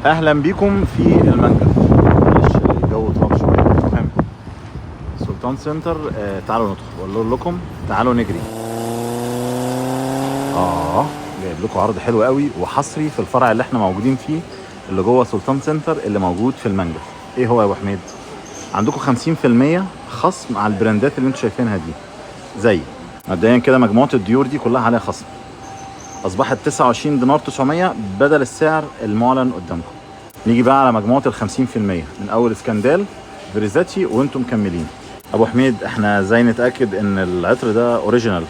اهلا بيكم في المنجف. معلش الجو تراب شويه. المهم سلطان سنتر، تعالوا ندخل واقول لكم تعالوا نجري. جايب لكم عرض حلو قوي وحصري في الفرع اللي احنا موجودين فيه اللي جوه سلطان سنتر اللي موجود في المنجف. ايه هو يا ابو حميد؟ عندكم 50% خصم على البراندات اللي انتم شايفينها دي. زي مبدئيا كده مجموعة الديور دي كلها عليها خصم، اصبحت 29 دينار 900 بدل السعر المعلن قدامكم. نيجي بقى على مجموعة ال 50% من اول سكاندال فيرزاتشي وانتم مكملين. ابو حميد، احنا ازاي نتاكد ان العطر ده original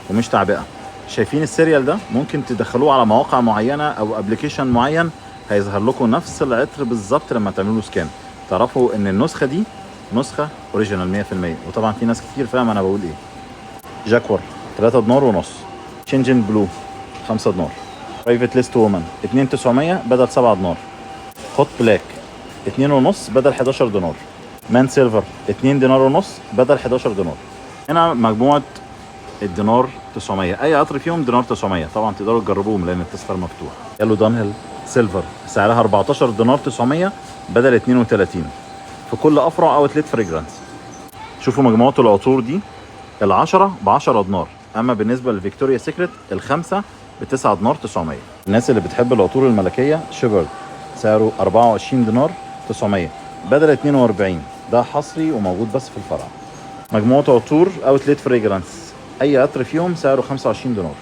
ومش تعبئه؟ شايفين ال serial ده؟ ممكن تدخلوه على مواقع معينة او application معين، هيظهر لكم نفس العطر بالظبط. لما تعملوا له scan تعرفوا ان النسخة دي نسخه original 100%. وطبعا في ناس كتير فاهمه انا بقول ايه. جاكوار 3 دينار ونص، شنجن بلو 5 دينار، Private List Woman 2900 بدل 7 دينار، Hot Black 2 ونص بدل 11 دينار، Man Silver 2 دينار ونص بدل 11 دينار. هنا مجموعة الدينار 900، اي عطر فيهم دينار 900. طبعا تقدروا تجربوهم لان ال tester مفتوح. Yellow Dunhill Silver سعرها 14 دينار 900 بدل 32 في كل افرع Outlet Fragrance. شوفوا مجموعة العطور دي، العشرة ب 10 دينار. اما بالنسبة لل Victoria's Secret الخمسة ب 9 دينار 900. الناس اللي بتحب العطور الملكية، Shepherd سعره 24 دينار 900 بدل 42، ده حصري وموجود بس في الفرع. مجموعة عطور Outlet Fragrance، اي عطر فيهم سعره 25 دينار.